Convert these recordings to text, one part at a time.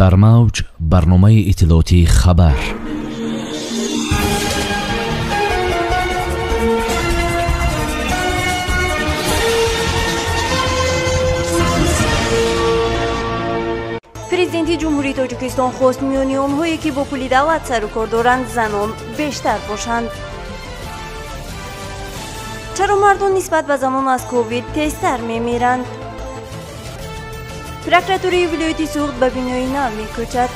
Дар мавҷ барномаи иттилоотии хабар. Президенти Ҷумҳурии Тоҷикистон хост миёни онҳое, ки бо пули давлат сару кор доранд, занон бештар бошанд. Чаро мардон нисбат ба занон аз ковид тезтар мемиранд? Прокуратураи вилояти Суғд ба бинои нав мекӯчад.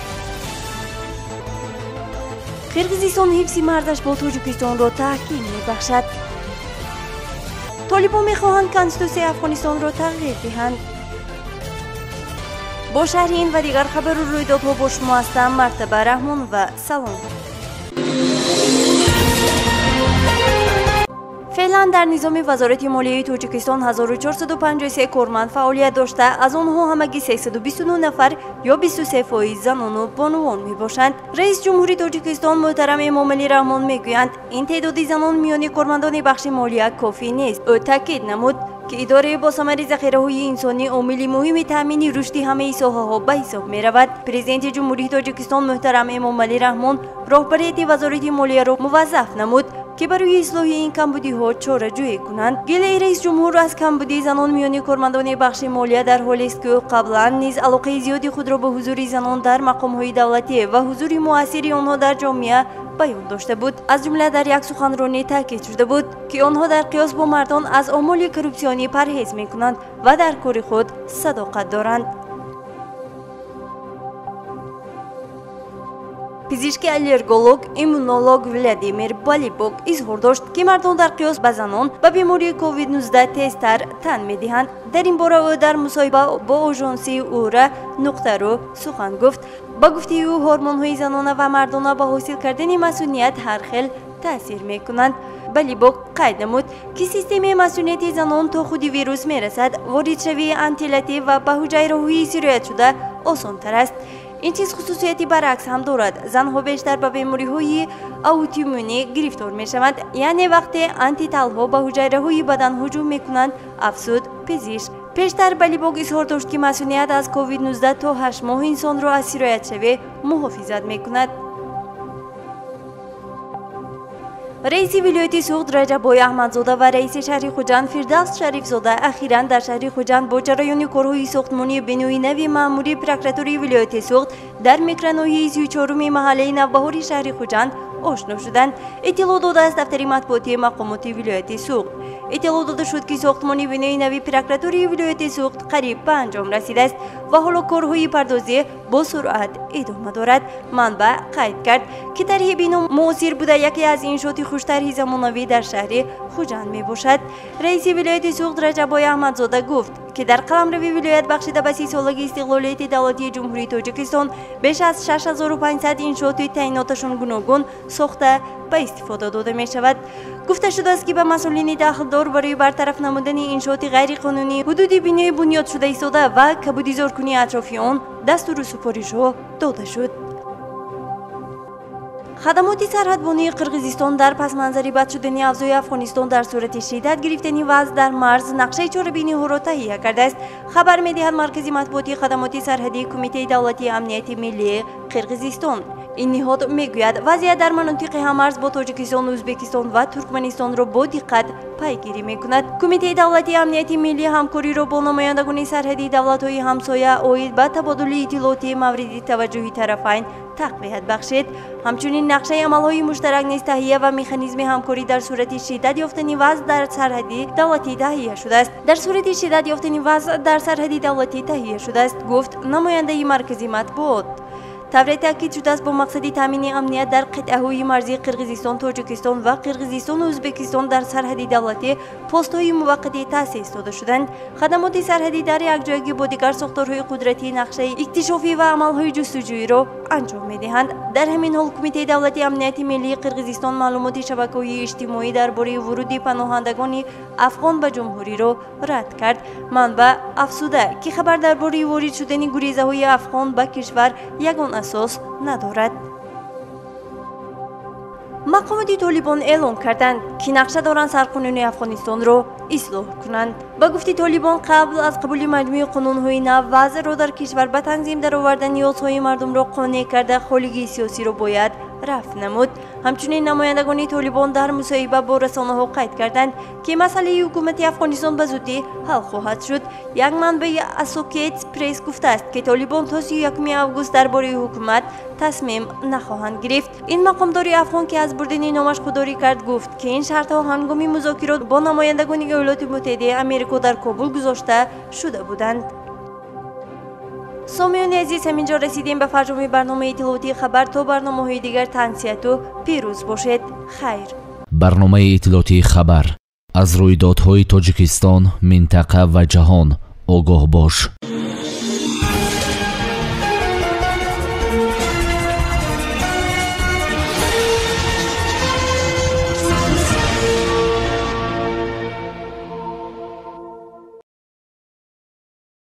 Қирғизистон ҳифзи марзаш бо Тоҷикистонро таҳким мебахшад. Толибон мехоҳанд конститутсияи Афғонистонро тағйир диҳанд. Бо шарҳи ин ва дигар хабару рӯйдодҳо бо шумо ҳастам Мартаба Раҳмонова. Салом. Феълан дар низоми Вазорати молияи Тоҷикистон 1453 корманд фаъолият дошта, аз онҳо ҳамагӣ 329 нафар ё 23% занону бонувон мебошанд. Раис ҷумҳури Тоҷикистон муҳтарам Эмомалӣ Раҳмон мегӯянд, ин теъдоди занон миёни кормандони бахши молия кофӣ нест. Ӯ таъкид намуд, ки идораи босамари захираҳои инсонӣ омили муҳими таъмини рушди ҳамаи соҳаҳо ба ҳисоб меравад. Президенти Ҷумҳурии Тоҷикистон муҳтарам Эмомалӣ Раҳмон роҳбарияти Вазорати молияро муваззаф намуд, ки барои ислоҳи ин камбудиҳо чораҷӯӣ кунанд. Гилаи раис ҷумҳур аз камбудии занон миёни кормандони бахши молия дар ҳолест, ки ӯ қаблан низ алоқаи зиёди худро ба ҳузури занон дар мақомҳои давлатӣ ва ҳузури муассири онҳо дар ҷомеа баён дошта буд. Аз ҷумла дар як суханронӣ таъкид шуда буд, ки онҳо дар қиёс бо мардон аз омоли коррупсионӣ парҳез мекунанд ва дар кори худ садоқат доранд. Пизишки аллерголог, иммунолог Владимир Балибок изҳор дошт, ки мардон дар қиёс ба занон ба бемории COVID-19 тезтар тан медиҳанд. Дар ин бора ӯ дар мусоҳиба бо ожонсии Ура нуқтару сухан гуфт. Ба гуфтаи ӯ, ҳормонҳои занона ва мардона ба ҳосил кардани масуният ҳар хел таъсир мекунанд. Балибок қайд намуд, ки системаи масунияти занон то худи вирус мерасад, воридшавии антилатӣ ва ба ҳуҷайраҳои сироятшуда осонтар аст. Ин чиз хусусияти баръакс ҳам дорад. Занҳо бештар ба бемориҳои аутоиммунӣ гирифтор мешаванд, яъне вақте антиталҳо ба ҳуҷайраҳои бадан ҳуҷум мекунанд, афзуд пизишк. Пештар Балибок изҳор дошт, ки масуният аз COVID-19 то 8 моҳ инсонро аз сироятшавӣ муҳофизат мекунад. Раиси вилояти Суғд Раҷаббой Аҳмадзода ва раиси шаҳри Хуҷанд Фирдавс Шарифзода ахиран дар шаҳри Хуҷанд бо ҷараёни корҳои сохтмонии бинои нави маъмурии прокуратураи вилояти Суғд дар микроноҳияи 34-уми маҳаллаи Навбаҳори шаҳри Хуҷанд ошно шуданд. Иттилоъ додааст дафтари матбуотии мақомоти вилояти Суғд. Иттилоъ дода шуд, ки сохтмони бинои нави прокуратураи вилояти Суғд қариб ба анҷом расидааст ва ҳоло корҳои пардозӣ бо суръат идома дорад. Манбаъ қайд кард, ки тарҳи бино муосир буда яке аз иншооти хуштарҳи замонавӣ дар шаҳри Хуҷанд мебошад. Раиси вилояти Суғд Раҷаббой Аҳмадзода гуфт, ки дар қаламрави вилоят бахшида ба 30-солагии истиқлолияти давлатии Ҷумҳурии Тоҷикистон беш аз 6500 иншооти таъиноташон гуногун сохта ба истифода дода мешавад. Гуфта шудааст, ки ба масъулини дахлдор барои бартараф намудани иншооти ғайриқонунӣ ҳудуди бинои бунёдшуда истода ва кабудизоркунии атрофи он дастуру супоришҳо дода шуд. Хадамоти сарҳадбонии Қирғизистон дар пасманзари бад шудани авзои Афғонистон дар сурати шиддат гирифтани вазъ дар марз нақшаи чорабиниҳоро таҳия кардааст. Хабар медиҳад Маркази матбуотии хадамоти сарҳадии Кумитаи давлатии амнияти миллии Қирғизистон. Ин ниҳод мегӯяд, вазъият дар манотиқи ҳаммарз бо Тоҷикистон, Ӯзбекистон ва Туркманистонро бо диққат пайгирӣ мекунад. Кумитаи давлатии амнияти миллӣ ҳамкориро бо намояндагони сарҳадии давлатҳои ҳамсоя оид ба табодули иттилоотии мавриди таваҷҷӯҳи тарафайн тақвият бахшид. Ҳамчунин нақшаи амалҳои муштарак низ таҳия ва механизми ҳамкорӣ дар сурати шиддат ёфтани вазъ дар сарҳади давлатӣ таҳия шудааст. Дар сурати шиддат ёфтани вазъ дар сарҳади давлатӣ таҳия шудааст, гуфт намояндаи маркази матбуот. Тавре таъкид шудааст, бо мақсади таъмини амният дар қитъаҳои марзии Қирғизистон, Тоҷикистон ва Қирғизистону Ӯзбекистон дар сарҳади давлатӣ постҳои муваққатӣ таъсис дода шуданд. Хадамоти сарҳадӣ дар якҷоягӣ бо дигар сохторҳои қудратӣ нақшаи иктишофӣ ва амалҳои ҷустуҷӯиро анҷом медиҳанд. Дар ҳамин ҳол Кумитаи давлатии амнияти миллии Қирғизистон маълумоти шабакаҳои иҷтимоӣ дар бораи вуруди паноҳандагони афғон ба ҷумҳуриро рад кард. Манбаъ афзуда, ки хабар дар бораи ворид шудани гурезаҳои афғон ба кишвар ягон асос надорад. Мақомоти Толибон эълон карданд, ки нақша доранд сарқонуни Афғонистонро ислоҳ кунанд. Ба гуфти Толибон, қабл аз қабули маҷмӯи қонунҳои нав вазъро дар кишвар ба танзим дароварда, ниёзҳои мардумро қонеъ карда, холигии сиёсиро бояд рафъ намуд. Ҳамчунин намояндагони Толибон дар мусоҳиба бо расонаҳо қайд карданд, ки масъалаи ҳукумати Афғонистон ба зудӣ ҳал хоҳад шуд. Як манбаи Associated Press гуфтааст, ки Толибон то 31 август дар бораи ҳукумат тасмим нахоҳанд гирифт. Ин мақомдори афғон, ки аз бурдани номаш худдорӣ кард, гуфт, ки ин шартҳо ҳангоми музокирот бо намояндагони Иёлоти Муттаҳидаи Америко дар Кобул гузошта шуда буданд. Сомиёни азиз, ҳамин ҷо расидем ба фарҷоми барномаи иттилоотии «Хабар». То барномаҳои дигар тансиҳату пирӯз бошед. Хайр. Барномаи иттилоотии «Хабар». Аз рӯйдодҳои Тоҷикистон, минтақа ва ҷаҳон огоҳ бош.